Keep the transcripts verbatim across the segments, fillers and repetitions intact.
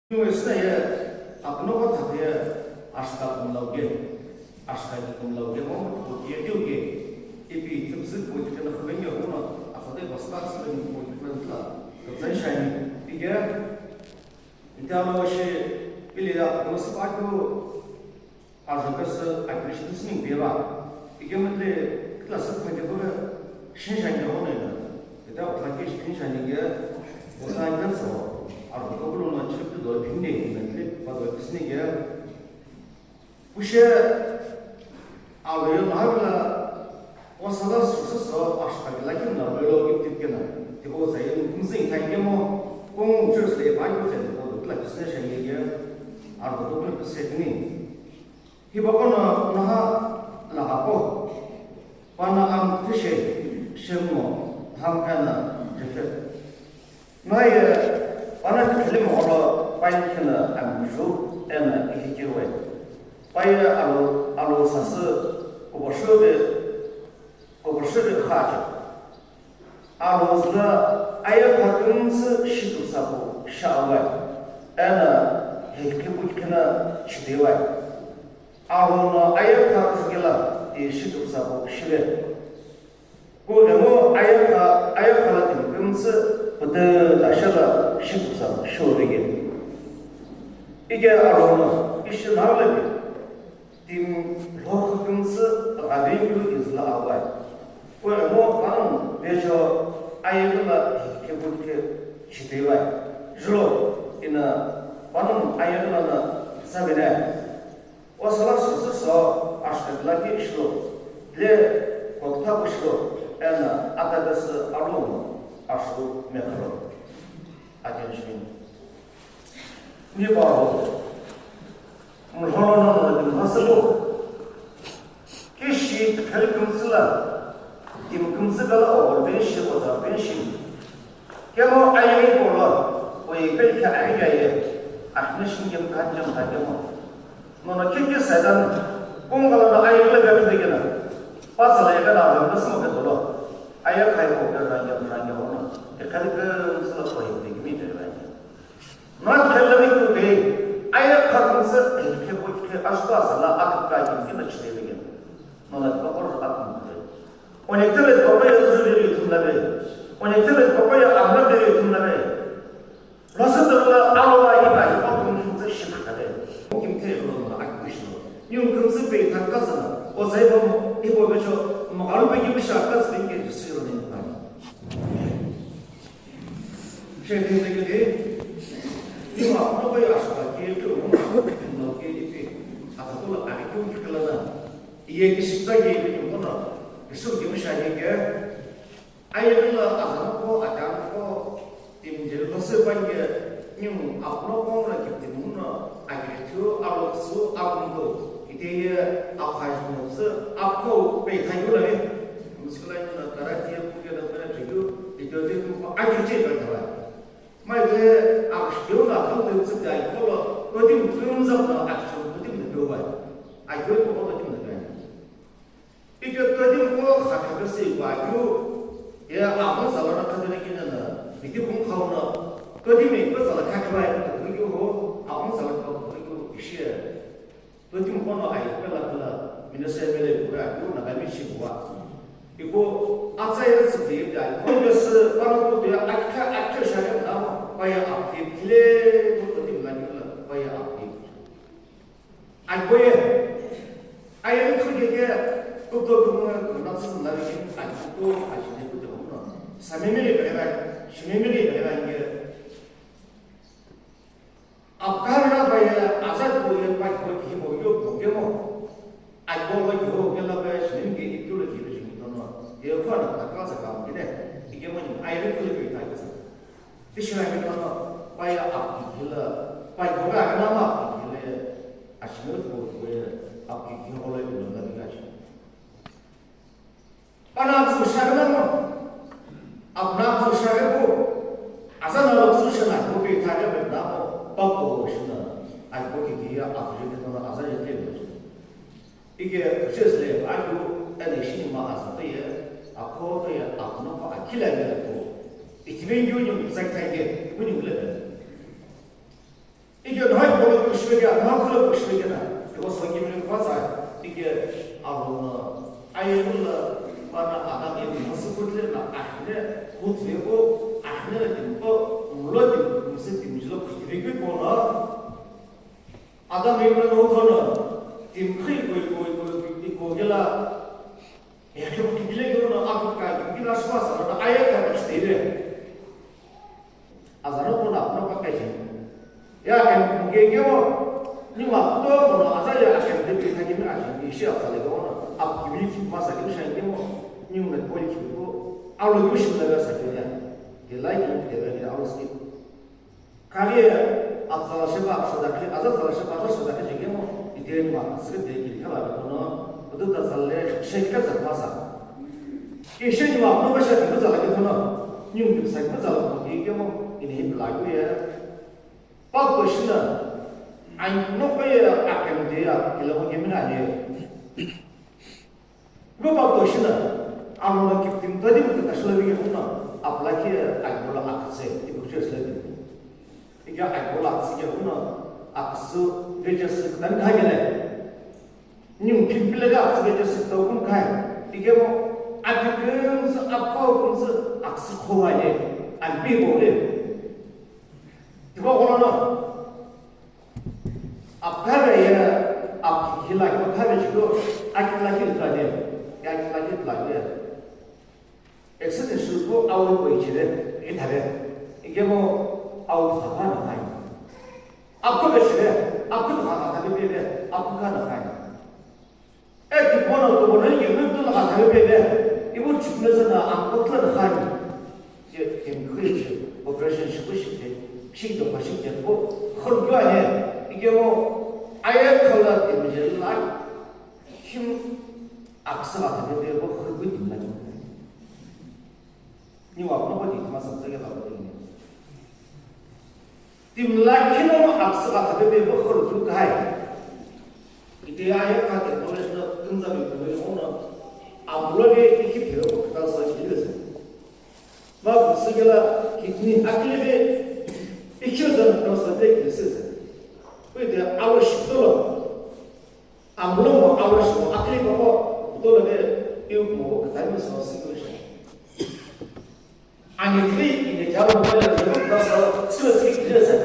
Tumesü ye, apuno ko thakhe, ashka kumlau ke, ashka ki kumlau ke, mo ko ye tiu ke, ipi tumsü ko ke na khwenge uno, afade baspa sü ko ke na tla, ko zai shani, ike, ita lo shi, ili ya, ko spa ko, Ajukasü agreement sini beva. Ikemle class of twenty four shin shani hono ina. Ita utla ke shin shani ke utla ke so. Aru ko lo na chip do binde na le pa do sini ke. Kushe awe yo na la wasala success so ashka la ke na lo lo ke tip ke na. Tipo sa yin kumsing kai ke mo. Kung church le pa ko se ko utla ke sini shani ke. Aru ko ko se ni. Hipaqo no naha laghapo, pana am thishe, Shemo, Ham ena Jafet. Naye pana kithili mogholo paye khina amshu ena ihikirwe. Paye alo, alo sasü kuboshode, kuboshode khaje. Arozü la ayekha kümtsü shitusapu shawai, ena hekhipu khina chidewai. Arono ayekha jukela ti shitusapu shive. Ku emo ayekha, ayekha la timi kümtsü pütü tasha la shitusapu shiwevege. Ike Arono ishi naglevi. Timi lhokhu kümtsü ghavengeu izüla awai. Ku emo pang vejo ayeghi la hekhipu khe chitewai. Julo ina panongu ayeghi la na savinai. Wasala sasü so ashka la ke shilo. Le kokta ko shilo. Ena atakasü alo ashu mekhalo. Attention. Ni pa ho. Mholo no no timi mhasülu. Kishi khel kümtsü la. Timi kümtsü kala o ben shi o za ben shi. Kemo ayi polo. O ye pel kha ayi ya ye. Ahne shin kem khan kem kha kemo. No no kiki Satan. Kung kala no ayi le ga de gena. Pasala ya kana ram sma ke dolo. Ayi khai ko ke ran ya ran ya no. Ke khel kümtsü la ko ye de mi de ran. Not khelami tu be, aya khatun se, khe bo khe ashta sala akka kin kin chhe be. Nona ba or akun be. One tele ba ya zuri ri thum la be. One tele ba ya amra be thum la be. Rasa tala alo ba ya ba ko kun se shik ta be. Kim te ro na akbishno. Yung kun se be ta ka sana. O sai ba mo, ibo be cho, mo alu be ki sha ka se ke se ro ni ba. Shekhe shekhe de, ima noqo ya ashka ke ke uno, no ke ipi, akatula ari ke uno kala na, iye ke shitsa ke ipi uno, isu ke misha ke ke, aye la azan ko, ajan ko, timjel ko se pan ke, nyu apno ko na ke timuno, Akithu, aloksu, akumtu, iteye, akhajmutsu, apko, peithayu lare. Muskula yuna karate, puke na pera tuyu, ito de tu, akiche ba thawa. Mai de, aksheu na, khute tsu dai, kolo, todim, tumzap na, aksheu, todim na, dobai. Akyo, ko, todim na, dai. Ike todim ko kha kha se wa yu. Ye amo sala na kha de kina na. Ike bung khau na. Todim ko sala kha kha wa yu ho. Amo sala ko yu ishe. Todim ko no ai pela pela. Minister mele ko ya yu na ga mi shi wa. Iko atsa ya tsi de ya. Ko de se pa no ko de akha akha sha ya na. Pa ya ap de kile ko todim la yu la. Pa ya ap de. Aikoye, aye khukeke, kuto kumwe, kuna tsumla vikin, aikuto, ajine kuto kumno. Samemiri bhagwan, shimemiri bhagwan ye. Apkarna bhaiya, azad boye, pai koi ki boyo, boge mo. Aiko lo yo, gela bhaiya, shimemiri ke itulo ki bhajini tono. Ye khona, takal sa kam gide. Ike mo ni, aye khukeke, pai koi. Tishina hipano, paya apki kila, pai koga agana ma apki kile, ashinu ko kwe apki kiholo ilo na bigashi. Pana tsu shagana mo, apna tsu shagana mo, azana lo tsu shana ko ke thage be na mo, pa ko shina, ai ko ki ya apki ke na azana ke. Ike, Joseph le, ayu, ene shini ma asa toye, akho toye, akhno ko akila le ko. Itiben yu nyu sai sai ke, ku nyu le. Hai polo kushwe ke, ma kulo kushwe ke na. Yo so ki mi pa sa, tike alo na. Aye la, pana ada ke mo su kutle na ahne, kutve ko, ahne la timpo, mulo tim, mise tim jilo kushwe ke polo. Adam Eve no thono, tim khui koi koi koi koi ko gela. Ya kyo kile kyo no aku ka kila shwa sa na aya ka chite. Azano ko na no ka kaji. Ya kan ke ke mo, ni ma to ko na aza ya kan de ke ka ni a ji shi a sa le ko na. Ap ki bi ki ma sa ki sha ke mo. Ni mo ko ki ko. Alo yo shi la sa ke ya. Ke lai ki ke la ni alo ski. Kali atsala sheba shadakhi, aza tsala sheba aza shadakhi jikemo, iteni ma, sikete ki khala kono, udu ta tsala le, shekha tsala masa. Ki sheni ma, no basha ki tsala ki kono, nyung ki sa ki tsala ko ki kemo, ini hin la ku ye. Pa ko shina, ai no ko ye akan de ya, kila ko ke mina ye. Rupa toshina, amo na kiptim tadi mo kita shila bigi huna, apla ki ai bola akse, ibu kche shila bigi. Ika ai bola akse ke huna, aksu veja se ktan kha gele. Nyung pim pile ga aksu veja se ktan kun khai. Ike mo, ati kun se, apko kun se, aksu khowa ye, ai bi bo le. Tiba kono no. Apkhabe ye, apki hila ki apkhabe chiko, akila ki tlade, ya akila ki tlade. Accident shu ko awo ko ichire, ithare. Ike mo awo thapa na khai. Apko be chire, apko thapa na be be, apko ka na khai. E tipono tipono yimni tula kha thabe pebe, ibu chikme zana ang kotla khani. Ye, kemikhu ye, operation shiku shikte, shikdo pa shikte, bo, khurgyo ane, ikemo, aye khala temije la, him, aksa kha thabe pebe, bo, khurgyo dimla. Niwa, bo, bo, di, ma, sa, sa, ya, ba, bo, di, ni. Timla khino aksüka thape pe bo khuru tu kai. Ite aye ka technology no kümza mi kümza ono amlo le iki phiro ko kta sa ki le se. Ma bu sugela kidney akle be iki zan kta sa de ki le se. Ko ite alo shitolo. Amlo mo alo shimo akle bo ko to le be iu mo ko kta mi so si ko shi. Ani three ini jalo mobile la jalo plus silo six jile se.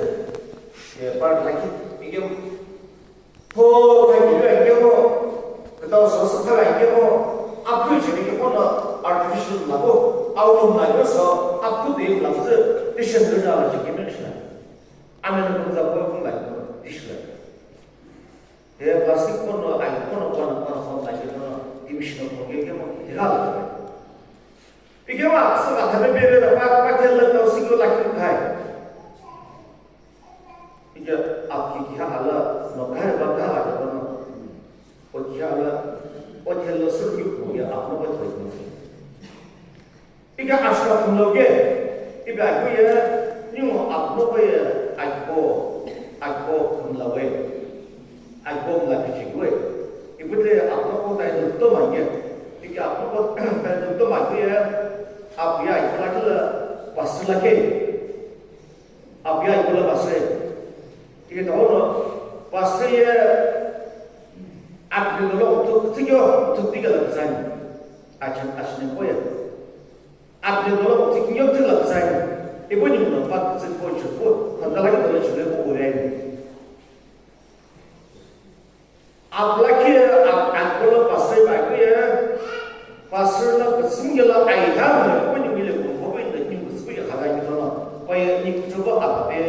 Ye part laki. Ike po kai jile ike mo. Kata so so kala ike mo. Apu jile ike mo na artificial la ko. Au mo na yo so apu de la se. Tishan de la jike me shla. Ame no ko za ko ko la ko. Tishla. He plastic kono, ai kono, kono, kono, kono, ai kono, timi shino kono, ke, ke mo, ke ha. Ike wa, sa ka thabe bebe na pa, pa tel la tau siko la ki khai. Ike, ap ki ki ha ala, no khai ba ka ha kono. O ki ha ala, o tel lo sir ki ko ya, ap no ko thoi ko. Ika ashka phunlo ke, ibe akeu ye, ningu apuno ko ye, akibo, akibo phunlo we, akibo mla pichigwe. Ibutle apuno ko tai dum to mange, ika apuno ko tai dum to mange ye, apu ya ikla kila pasla ke. Apu ya ikula pasre. Ike tahono pasre ye, apu lo to tikyo, to tikala kusani. Achan, achan ko ye. Aple dolo tiki nyo tila kusai. Ibo ni mo pa tsi ko chu ko. Kanda la dolo chu ko ko re. Apla ke ap an ko pastor ba ko ya. Pastor la pasim ya la ai ha mo ko ni mi le ko ko ni ko ko ya khala ni to no. Pa ya ni ko ba ap pe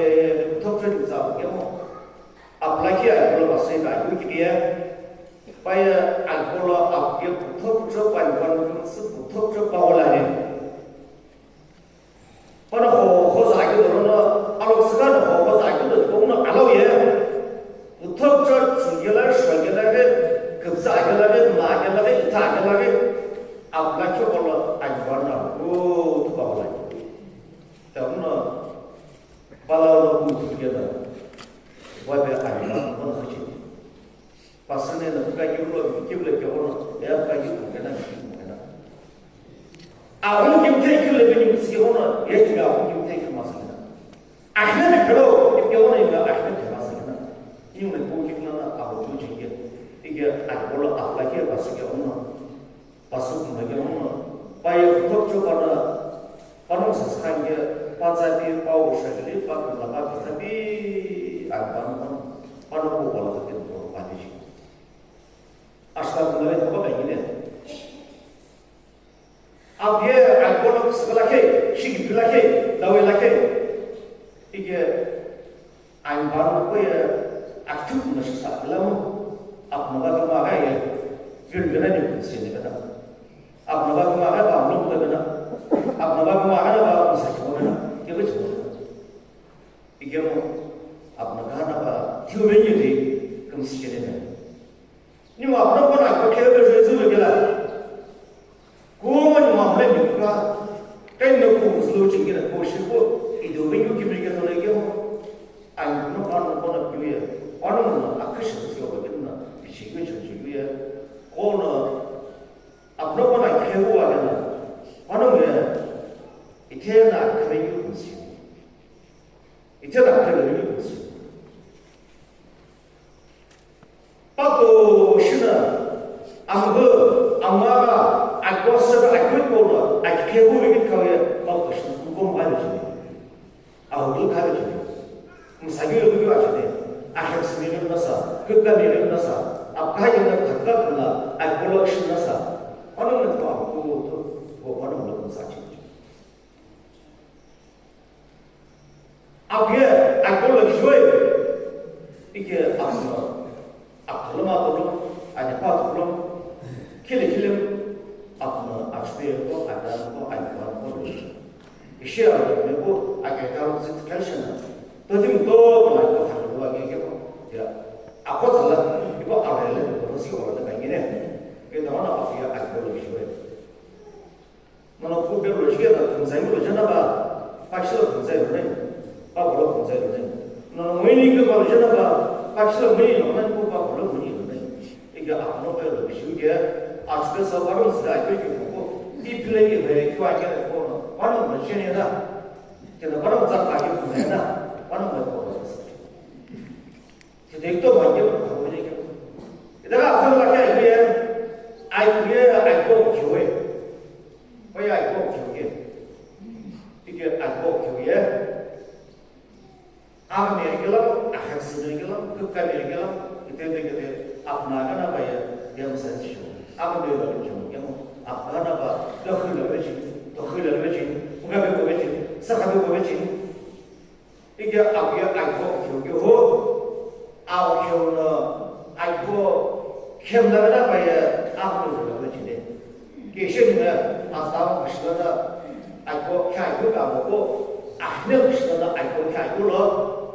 thok thok ni za ko mo. Apla ke ai ko pastor ba ko ki ya. Pa ya ai ko la ap ke thok thok pa ni ko thok thok pa wala ni. Ono ho, ho za ki do no, alo sika no ho, ho za ki do ko no alo ye. Uthok cho chu gela, sho gela ve, kupsa gela ve, ma gela ve, ita gela ve. Apla cho ko lo ajwa na ko tu ba wala. Ta no, bala lo ku tu gela. Wa be ajwa no khachi. Pastor ne na buka ki ulo ki bule ke ono, ya buka ki ulo ke na ki ulo ke na. Ahun kim te ki ulo ke ni busi ke ono, ya ki ahun kim te ki masa ke na. Ahna ni kalo ki ke ono ya ahna ke masa ke na. Sapi pau shagili pa kula pa sapi alban pan pano ko wala ke to pa de. Ashka kula ko ba ni ne. Abye alcohol sgla ke, shigi pila ke, dawe la ke. Ike alban ko ye aktu na shisa la mo. Apna ba ma ga ye. Fil bena ni sene bena. Apna ba ma ga ba mo bena. Apna ba ma ga ba mo sa ko bena. Ke ba ko. Igemo apna gana ba thiu venye de kumsi chene na. Ni ma apna kona ko khe be je zu le la. Ko ma ni ma le ni ka. Kai no ko zu lo chingina ko shi ko i do venye ki mi ke no le igemo. Ai no ka no kona piu ya. Ano no akasha zo ba ke na. Shi ko chingina ya. Ko no apna kona khe wa na. Ano me ithe na khe venye kumsi. Ithe na khe lü ni kusi. Pato shina, amgü, amara, akwasa, akwikolo, akhehu ni kawe, pato shina, kukom ga ni. Ahu du ga ni. Musagi yu yu achine. Akhek simi ni nasa, kukka ni nasa, apka ni na thakka kula, akwolo shina sa. Pano ni pa ko to, ko pano ni sa chi. Apiye akolo kijoe ike apno aptoloma tolo anya pa tolo kile kile apno achpe ko ada ko anya pa ko ishe aro me ko ake karo sit kalshana to dim to ko la ko thalo wa ke ko ya ako sala ibo arele ko si ko la ngene ke na na apiye akolo kijoe. Nono pu pe lo jike na kumzai lo jana ba, pakshi lo kumzai lo nai, pa bolo kumzai lo nai. Nono ngui ni ke ba lo jana ba, pakshi lo ngui lo nai, pu pa bolo ngui lo nai. Ike apno pe lo jike, achpe sa ba lo sa ke ke ko, i pile ke be kwa ke ko, ba lo ma jene da. Ke na ba lo za ka ke ko na, ba lo ma ko. Tide ito manje ko ko ne ke. Ida ka ko la ke ye, ai ye, ai ko kiwe. Ko ya ai ko kiwe. Ike ai ko kiwe. Ame ke la, a khaksi ne ke la, ko ka ne ke la, ite de ke de, apna ka na ba ye, ye mo sa chi. Ame ba lo mo ke mo, apna na ba, da khu la be chi, da khu la be chi, ko ka be ko be chi, sa ka be ko be chi. Ike apuye aipho kheu kehu, awu kheu no aipho khemla na paye ahu no jula chile. Ke sheni na asam kishla na aipho khe aipho ka mo ko, ahne kishla na aipho khe aipho lo,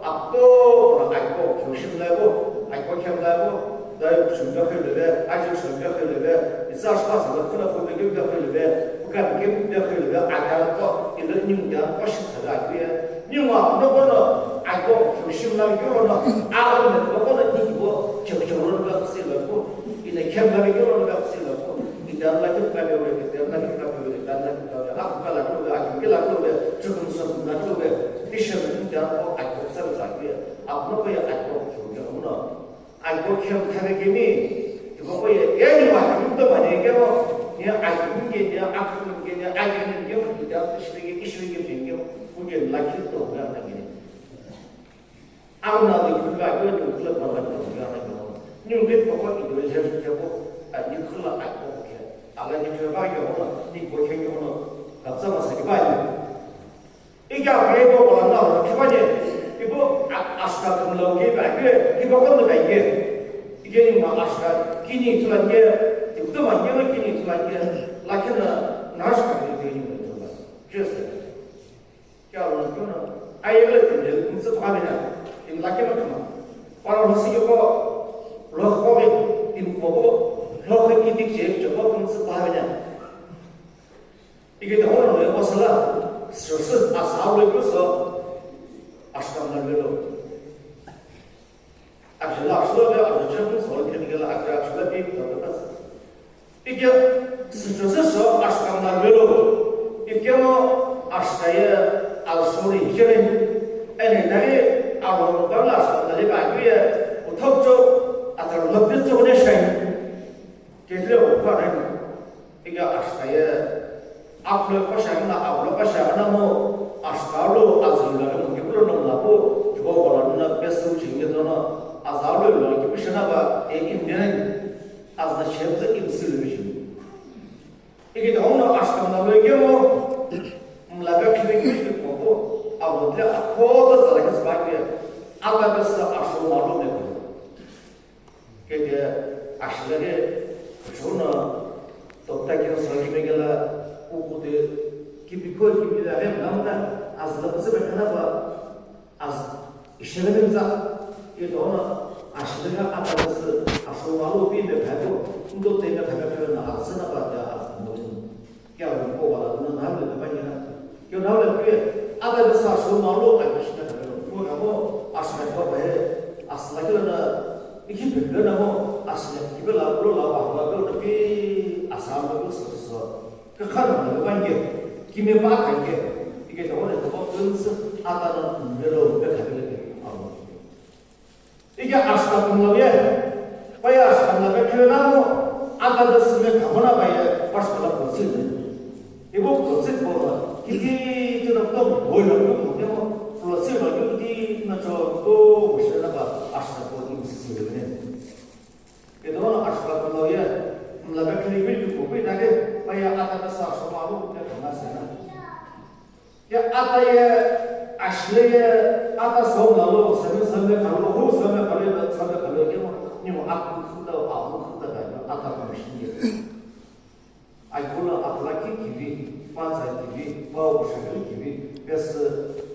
apo aipho kheu shimla ko, aipho khemla ko, dai shimla kheu le, aji shimla kheu le, isa shpa sa khula kheu le, kheu le, ka kheu le, aja ko, ilo ni mu ja ko shi sa ga ke. Ni ma no ko no, ai ko, shi ma yo no, a ko no ko no ni ko, che che ro ga si lo ko. Ina khem ga yo no ga si lo ko. Ina la ke ka le ke, na ke ka le, na ke ka le, a ko la ko, a ke la ko, chu ko so na ko. Ni shi ni ja ko, ai ko sa sa ke. A no ko ya ai ko, ke no. Aiko khem thare kemi, tiko ko ye, ye ni ma khem to ma ne kemo, ye aiko ke, ye aiko ke, ye aiko ke kemo, ita shirike, ishirike kemo, ko ye la khem to ga na kemo. Ang na ni kula ko ni kula ko la ko ga na kemo. Ni ko ko ko ni ko le ke ko, a ni kula aiko ke. Ala ni ke ba ke ko, ni ko ke ko, ka sa ma sa ke ba ni. Ika grade ko kola na lo, kiba je, ibo a-, ashka tumlo ke ba ke, kiba ko ba ke. Ike ni ma ashka, kini tulan ke, ibo ma ke, kini tulan ke, lakina nurse ka ke ni tulan. Just like. Kya lo ko na, ai le tumle, tumse pa na, in lakina tuma. Para lo si ko, lo ko ke, in ko ko, lo ke ki dik je, ko tumse pa na. Ike dahona lo yako sala, sirsi asau lo yuso, ashkam na velo. Ajala ashlo de, ajala chakun sol ke nigela ajala ashlo de, tatas. Ike sirsi so ashkam na velo. Ike mo ashkaye al sori jeren. Ene dai aro dala ashkam na le ba kuye, uthok cho, atar lo pil cho ne shai. Kedre ukwa ren, ika ashkaye, aplo pasha na, aplo pasha na mo, ashka lo, Sa asho malo me. Kete ashilage shona topta kino sa kimegela kukude kimikho kimila hem namda azla pese be kana ba az ishele menza. Kete ona ashilage atabese asho malo pi me phado ndo te me phado na azna ba ya azna. Kya ko wala na na le ba ya. Kyo na le pe ata de sa sho na lo ai shi na ka lo. Ko ka mo asla ko ba he. Asla ke na iki pe na mo asla ki be la lo la ba ba ko na ki asa ma ko so so. Ka kha na le ba nge. Ki me ba ka nge. Ike to le to ko tun sa ata na le lo be ka le. Ike ashka kumlo ye, paya ashka na be kile namo, ata da sime kamona ba ye, ashka la kotsi ne. Ibo kotsi bo na, kiti ti na to bo na ko mo ne mo, lo si na ko kiti na cho ko mo shi na ba ashka ko ni si si ne. Ito ashka kumlo ye, mla be kile bi ko ko na ke, paya ata da sa so ma lo ke na sa na. Ya ata ye, ashile ye, ata sawla lo, sami sami kalo, hu sami kalo, sami kalo ye, ni mo aku khuda, aku khuda ka, ata ka machine ye. Ai kula apla ki kivi, panza kivi, pau shakli kivi, pes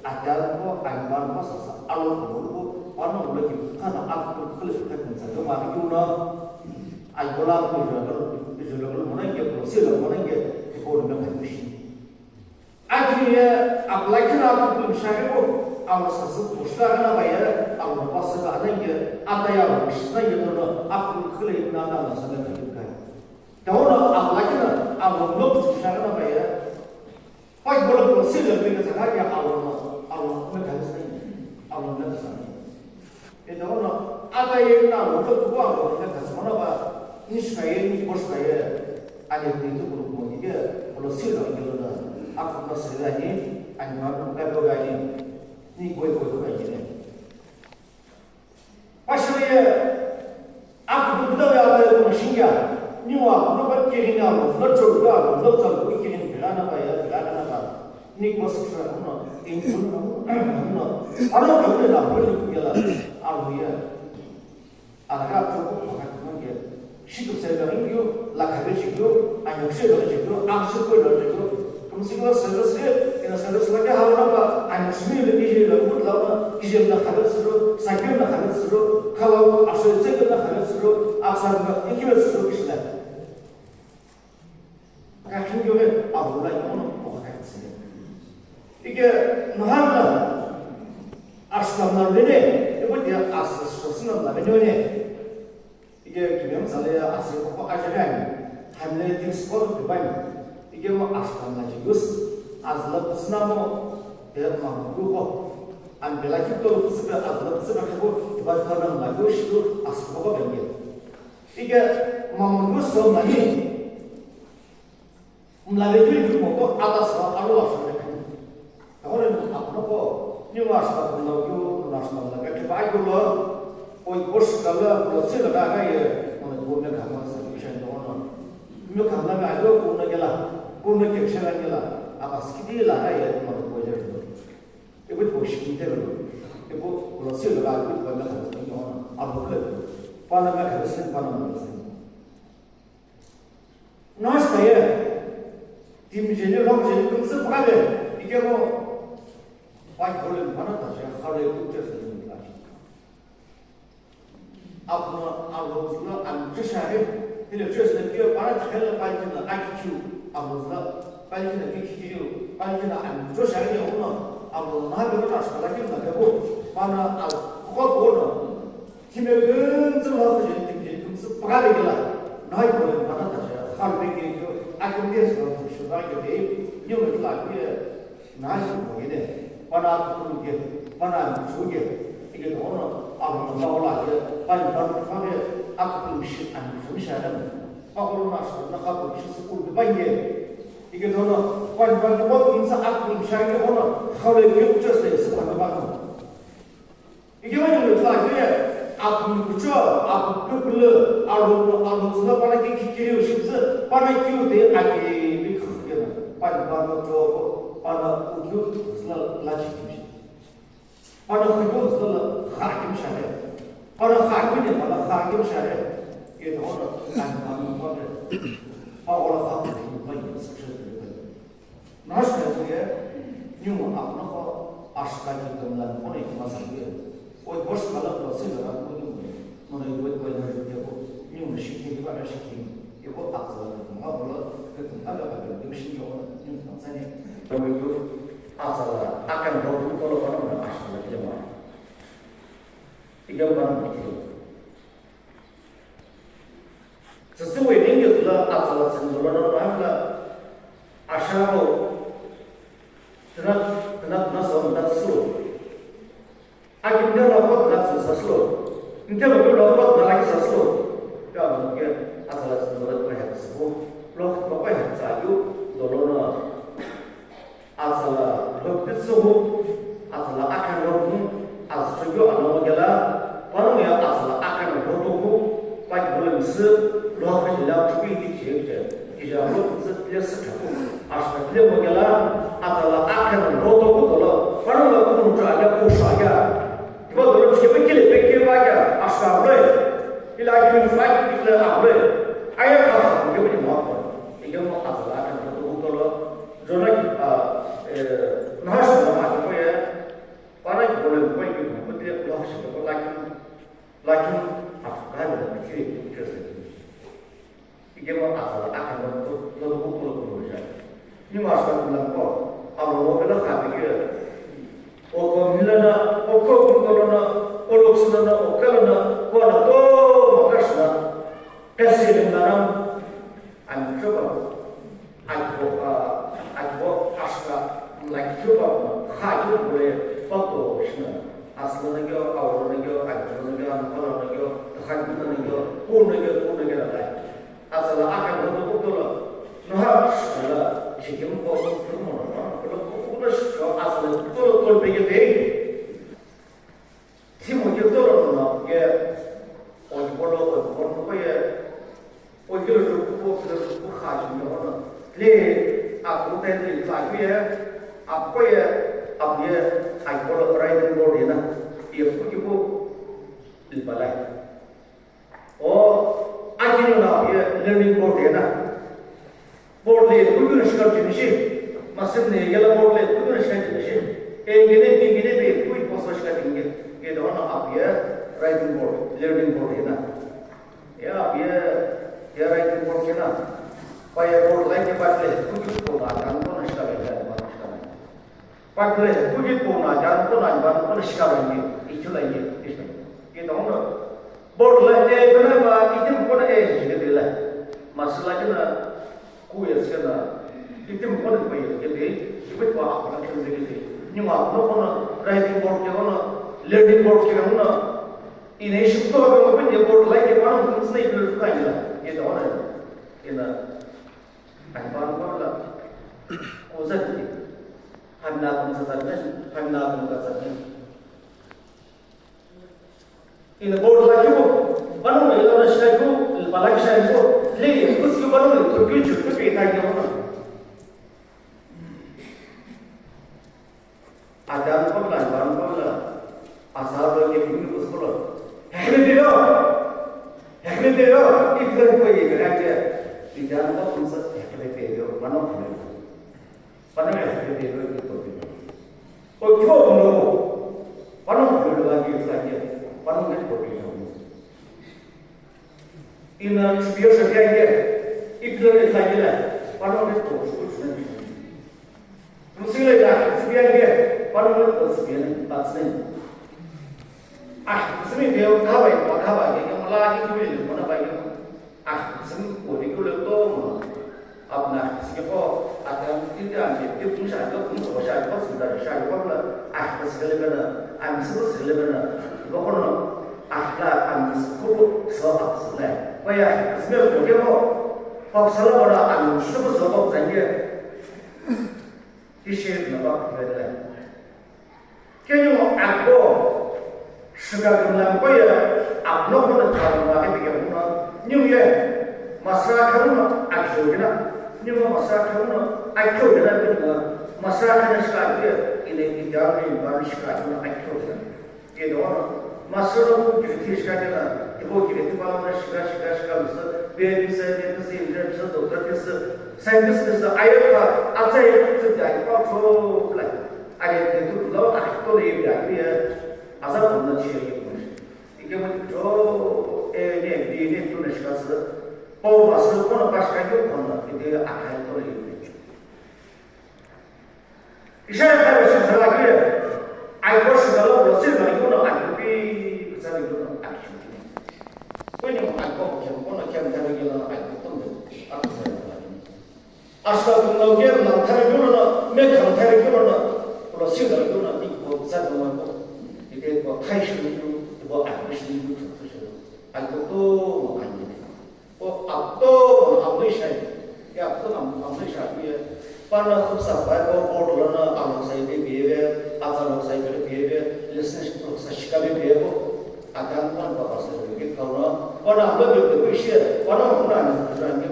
atan ko, anban ko, sasa alo ko, pano lo kivi, kana aku khuda ka, kana sa ko ma ki na. Ai kula ko jalo, jalo mo na ke, ko sila mo na ke, ko na ka machine. Akini ye apply khina akulu mishaghi ko, awo sasü pushta ghana ba ye, awo pasü ba ana ye, ata ya wo shina ye dono, akulu khile na na na sana ka yuka. Tawono apply khina, awo no pushta ghana ba ye, pa bolo ko sile pe ka sana ya awo no, awo no ka sana, awo no ka sana. Etono, ata ye na lo to kwa lo ne ka sona ba, ni shka ye, ni ko shka ye, ani ni to ko mo ni ke, lo si lo ke lo na, a ko na se la ni, ani ma ko ka to ga ni, ni ko ko ko ga ni. Pa shi ye, a ko ko da ya ta ko shi ya, ni wa ko ba ke ni na lo, lo cho ga lo, lo cho ko ke ni ga na ba ya, ga na ba. Ni ko siksa no, in kun no, no. Ano ka ni na ko ni ke la, a lo ya. Ala ka ko ko ka ko ke. Shi ko se da ni yo, la ka be shi yo, a yo shi lo shi yo, a shi ko lo shi yo. Kum si ko se lo se, ina se lo se la ka ha na ba, a yo shi ni le ki je lo ko la na, ki je na ka lo se lo, sa ki na ka lo se lo, ka lo a se se na ka lo se lo, a sa na ki lo se lo ki shi la. Kakhin kyo ke abu la yono ko ka tsi. Ike mahana ashtam na lene, ibu dia asas sosna la benone. Ike kimem sale ase ko ajagan. Hamle dis ko bani. Ike mo ashtam na jigus azla tsna mo de ma ko. An bela ki to tsbe azla tsbe ko iba kana la ko shidu asbo ko benge. Ike mamungu so mani. Mla vekeu keu moto ata sa alo asho vekeu. Tahore no apno ko, ni wa asho ko no keu, no asho la vekeu ba keu lo. Oi bosh kala lo se la ga ye, no ko me ka ma sa kishan no no. Me ka la ga yo ko na gela, ko me ke shara gela, apa skidi la ga ye no ko je. Ibu ko shi te lo. Ibu lo se la ga ko me ka no no. Abo ke. Pana me ka se pana me se. Nurse ta ye, timi jeni, lok jeni, kumsü püka le, ikemu, pai khole mana ta je, khale kukte se ni la. Apno alo zula an je share, ile je se ke para khele pai kina I Q, alo zula, pai kina I Q, pai kina an je share ye uno, alo na be na shkala kina ke ko, pana al ko ko no. Kimegünzü lo kujeni kimjeni kumsü püka vekela, nai kole pana tashi, khalu vekela kyo, akimde sü lo tashi, nai kyo dei, nyo me kila kyo, nai sü mo gene, pana kukulu ke, pana michu ke, ike dono, alo na ola ke, pani panu kha ke, akukulu mishi, ani michu mishi adam. Pakolo na sü na kha ko mishi sü kulu ke panye. Ike dono, pani panu ko insa akukulu mishi ke ono, khalu ke kuchas le sü pana panu. Ikewani lo ithulu akeu ye, apu kucho, apu kukulu, alo, alo zülo pana ki kikiri ushipüzü, pana kiu de ake bi khukena, pana, pana choko, pana ukiu zülo lachi kimshi. Pana khukeu zülo Kha akimshare. Pano kha akimshare. Kha akimshare. Ye no no. An manu mane. Pa ora kha akimshare. Nurse na ye, nyumo apno ko ashka ki kamlan ko ne kuma sa ye. Oi bosh kala ko se la ko nyumo. No ne wet boy na ye ko nyumo shi ke ba shi ke. Ye ko aksa la ko ma ko la ke tum ala ka ke shi yo nyumo sa ne. Ko yo aksa la akan ro ko lo ko na ashka la ke ma. Ike ba na ke. Tsütsüwei ningu zülo atsala tsüni zülo no hamla asharo tüna tüna tüna sa mta sü. Aki mta lo ko tüna tsü sa sü. Mta lo ko lo ko tüna laki sa sü. Ya mo ke atsala tsüni zülo ko ya sü. Lo ko ko ya sa yu zülo no. Atsala lhokütsü hu, atsala akhan lhokhu, azüchogyo alomo kela, panongu ye atsala akhan lhokhu, pakibolo misü, lhokhu jila chupi ti chekche, kija lhokütsü pile sü chapu, ashka pile mo kela, atsala akhan lhokhu dolo, panongu ye kukunucha aja kusha aja, kiba dolo chikebe kile peke ba aja, ashka vle, ila kimin sa kile avle, aya kha kebe ni mo ko, ike mo atsala akhan lhokhu dolo, Jona ki, a, e, Nahashon lama ki koye, Pana ki bole koye ki mo kote lo shi ko lakin, lakin a ka le na ki ki ke se. Ike mo a ka a ka lo to lo to ko ko ko ja. Ni ma sa ko lan ko, a lo lo la ka ke. O ko ni la na, o ko ko ko lo na, o lo su la na, o ka la na, ko la to ma ka shi na. Ka se le na. Ani khupa, akibo, a, akibo ashka, mla khupa, kha khupa le, pato shina. Asla na gyo, awla na gyo, akibo na gyo, anpala na gyo, takhan na gyo, pu na gyo, pu na gyo na lai. Asla akha na gyo, pu to la, na ha shka la, chikim ko, pu mo na, pu na, pu na shka, asla, pu to la, pu na gyo, Timo ke toro no ke, o ke bolo, o ke bolo ko ye, o ke lo ko ko ke lo ko kha ji no no. Le, a ko te ni la ke ye, a ko ye, a ye, a ko lo riding board ye na. Ye ko ke ko, il balai. O, akino na ye learning board ye na. Board le kuyu na shikar jinishi. Masim ne yela board le kuyu na shikar jinishi. E ngene bi ngene bi kuyu poso shikar jinge. Ye da na apu ye writing board, learning board ye na. Ya apu ye, ya writing board ye na. Pa ye board la ke pa le kuyu ko na kan ko na shikar ye na shikar. Pakle, kuji kona, jan kona, jan kona shikalangi, ichilangi, ichilangi. Kita hono, board la, e, kona ba, itim kona, e, jigedela. Masala kena, kuya skena, itim kona, kuya, gede, jibit ba, kona, kena, gede. Nima, no, kona, writing board, kena, learning board, kena, ina, ishi, to, kona, board, la, kena, kona, kena, kena, kena, kita hono, ina, Ani pano kona la, kuza tiki. Hamna kumsa tsamen, hamna kumsa tsamen. Ina board la kibo, pano la ila na shai ko, pala ki shai ko, le, kusi ko pano la, to kiu chu, to kiu ta kiu na. Adan pamla, adan pamla, asar lo ke bini kuskolo. Hekme dilo, hekme dilo, iklan ko ye kaya ke, idan ko kumsa hekme dilo, mano kule. Mano hekme dilo, iklan ko ye. O kyo no, mano kule lagi iklan ke, mano ne ko ye. Ina chupiyo shapiya ye, iklo le tlakila, pano le ko, ko chuna ni. Musile la, chupiya ye, pano le ko chupiya ni, tatsine. Ah, simi de ka bai, ka bai, ke mo la ki tu le, mo na bai. Ah, simi ko ni ko le to mo. Apna sike ko atan tinte ante tipun sha ko kun ko sha ko sinda sha ko la ah sike le bana am su sike le bana ko kono ah la am su ko so ap su le ko ya sime ko ke mo ko sala bara am su ko so ko zanye kishe na ba ko le. Kenyo akbo shika kumla ko ye apno ko na thalu ma ke bige mo nyu ye masra kharu na akjo gina nyu masra kharu na akjo gina nyu masra khana shika ye ine idar ni ba shika na akjo gina ye do na Master no pu kiri thi shikakena, ipu kiri thi pala na shika, shika, shika msü, B M sü, M Sc, engineer msü, doctor msü, scientist msü, ayepha, atsa yepha msü di ayepha cho pula. Aye te tu lo, akhi to le yebi aye, aza kona chi yebi msü. Ikemu cho, e, ne, bi, ne, tu na shika sü, po masü, kona pa shika yo kona, ite akai to le yebi. Ishara khabe shi khala ki, aipo shi khala lo si ma yuno aipo pi, sa yuno aipo. Kuni mo aipo ke mo kono ke mo ke mo aipo to mo, aipo sa yuno. Ashka kum lo ke mo thari yuno, me kam thari yuno, lo si da yuno, ni ko sa yuno mo. Ite ko thai shi yuno, ko aipo shi yuno, aipo to mo aipo. O ato amlishai, ya ato am-, amlishai ye. Pana khupsa pai ko board lana amsai be be, atsa amsai be be, lesson sa shika be be ko. Akan pan pa pa sa be ke kauna. Pana amla be be shi, pana muna ni sa ni,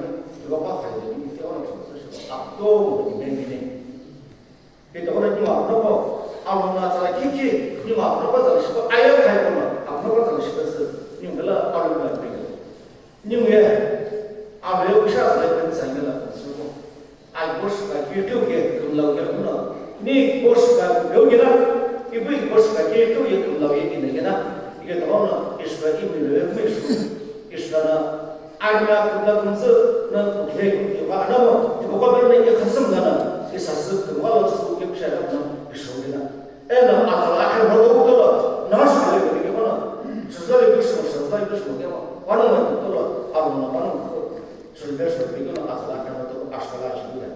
ba pa khai be ke ona sa sa ato ni ni ni. Ito kono ningu apunoqo, alona tsala kiki, ningu apunoqo tsala shipa, aya khai kono, apunoqo tsala shipa sü, ningu kala alona kiki. Ningu ye, alo ye kusha tsala ye tsala ye la sü ko. Ai bosh ka kiki ke kumlau ke kuno. Ni bosh ka yo ke na, ibu bosh ka kiki ke kumlau ye ke na ke na. Ike to kono, ishka imi lo ye me shu. Ishka na, Alima kümla kümtsü na kukhe kukhe va anamo, tipaqo beri na ye khasüm nana, ye sasü kümla lo sü ye kusha na na, ye shou na. Ena atala akhe mo do tolo, na shou le ke mo na. Shou le ke shou, shou le ke shou ke mo. Wano mo tolo, alo na wano ko. Shou le shou ke na atala akhe mo do ashkala shou le.